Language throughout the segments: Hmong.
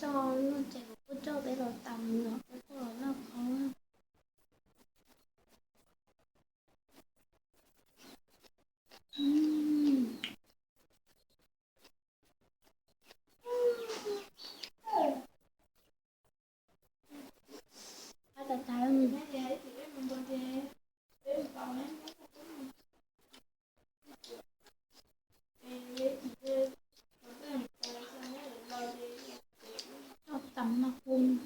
Coj noj tsev kuv kuj coj peb los tas mus no, peb kuj los noj qhov. Qab tas tas. Coj tas mas pub.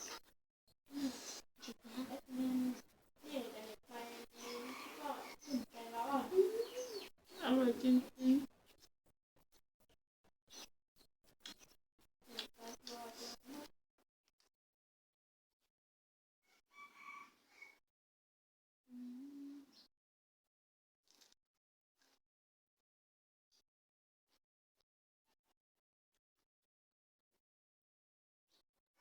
Los nrog kuv noj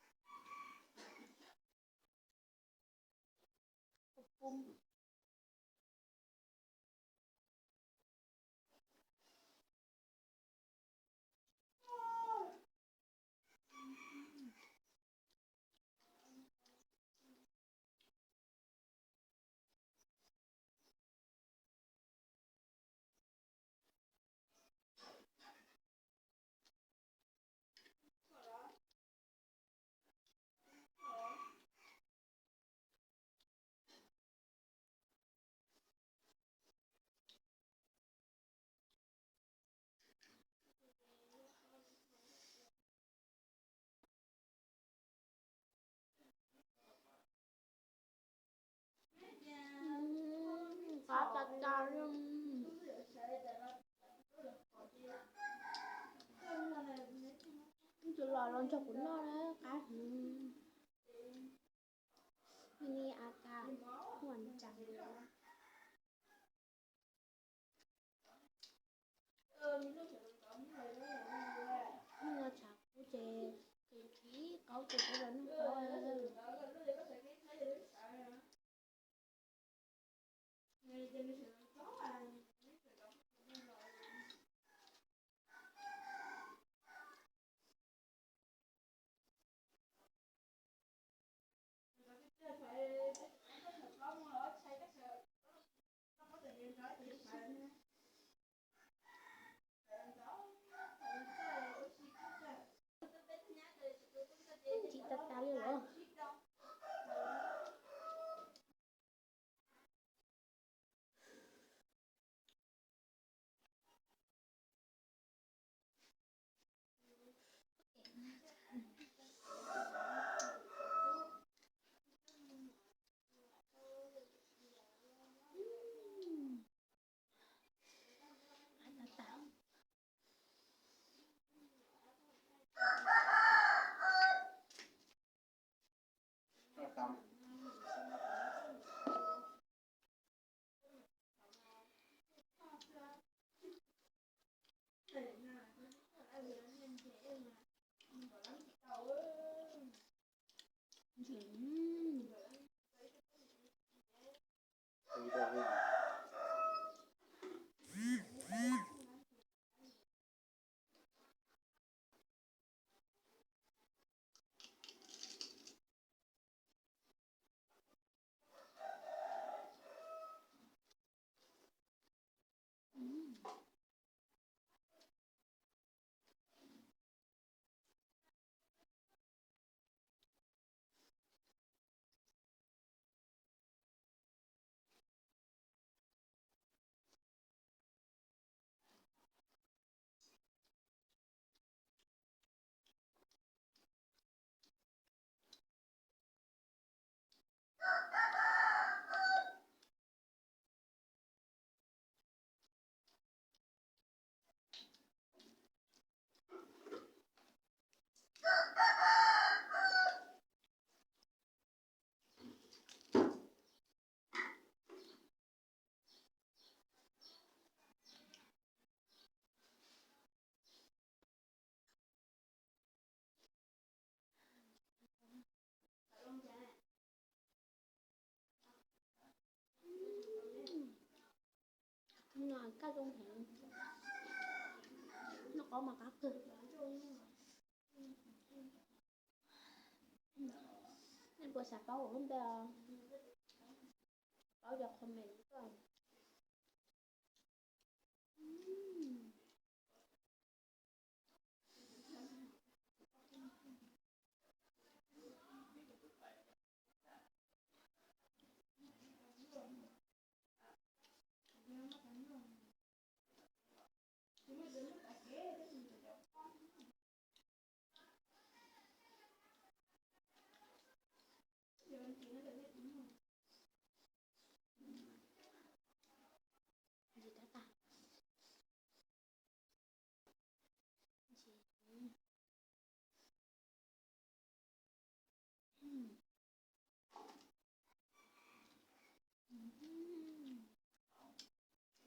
qab heev. Qab tas tas li. Tus los los nrog kuv noj na, qab heev. Ni a tas huam ntsav. Noj tshav kub ces, ces khib qaub ces kuv los noj qaub. Tsis tas tas li los. Kaj zoo heev. Noj qab mas qab kawg. Nej puas xav paub kuv lub npe os? Paub ces comment tuaj.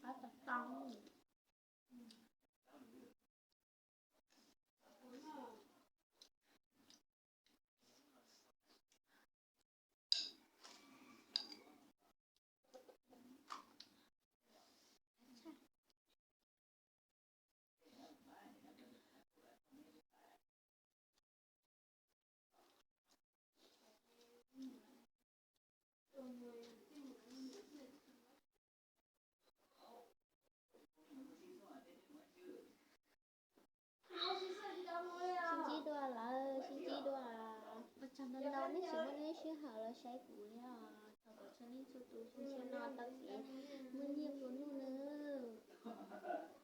Qab tau tau. Sib ntsib dua lawm, sib ntsib dua. Ua tsaug ntau ntau nej tseem muaj lub sij hawm los saib kuv thiab os. Thov kom txhua leej txhua tus xyoo no tau kev muaj nyiaj nplua nuj nawb.